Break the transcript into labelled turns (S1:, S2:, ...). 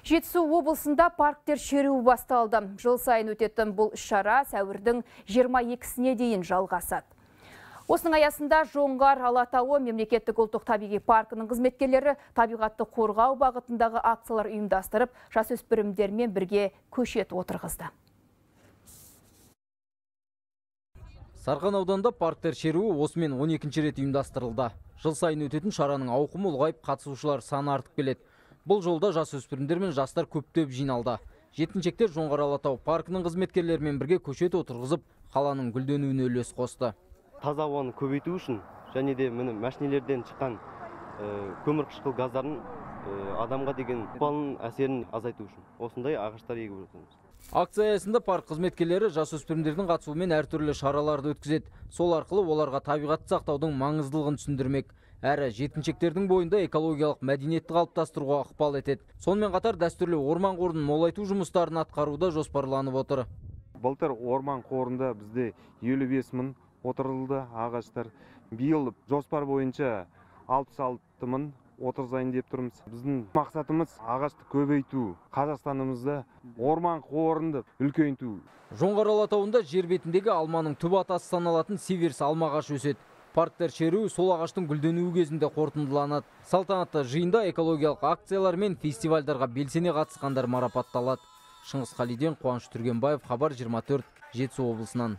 S1: Жетісу облысында парктер шеруі басталды. Жыл сайын өтетін бұл іс-шара сәуірдің 22-сіне дейін жалғасады. Осының аясында Жоңғар Алатауы мемлекеттік ұлттық табиғи паркінің қызметкерлері табиғатты қорғау бағытындағы акциялар ұйымдастырып, жасөспірімдермен бірге көшет отырғызды.
S2: Сарқан ауданында парктер шеруі осымен 12-ші рет ұйымдастырылды. Жыл сайын өтетін шараның ауқымы ұлғайып, қатысушылар саны артып келеді. Бұл жолда жасөспірімдер мен жастар көптеп жиналды. Жеткіншектер Жоңғар Алатау паркінің қызметкерлерімен бірге көшет отырғызып, қаланың гүлденуіне үлес қосты.
S3: Таза ауаны көбейту үшін және де міне машинелерден шыққан көмірқышқыл газдарын адамға деген ықпалын, әсерін азайту үшін осындай ағаштар егіп жатырмыз.
S2: Акция аясында парк қызметкерлері жасөспірімдердің қатысуымен әртүрлі шараларды өткізеді. Сол арқылы оларға табиғатты сақтаудың маңыздылығын түсіндірмек. Әрі жеткіншектердің бойында экологиялық мәдениетті қалыптастыруға ықпал етеді. Сонымен қатар дәстүрлі орман қорын молайту жұмыстарын атқаруда жоспарланып отыр.
S4: Былтыр орман қорында бізде 55 мың отырғызылды ағаштар. Биыл жоспар бойынша 66 мың отырғызайын деп тұрмыз. Біздің мақсатымыз ағашты көбейту, Қазақстанымызда орман қорын үлкейту.
S2: Жоңғар Алатауында жер бетіндегі алманың түп атасы саналатын Сиверс алма ағашы өседі. Парктер шеруі сол ағаштың гүлденуі кезінде қорытындыланады. Салтанатты жиында экологиялық акциялар мен фестивальдарға белсене қатысқандар марапатталады. Шыңғыс Қалиден, Қуаныш Түргенбаев, Хабар 24, Жетісу облысынан.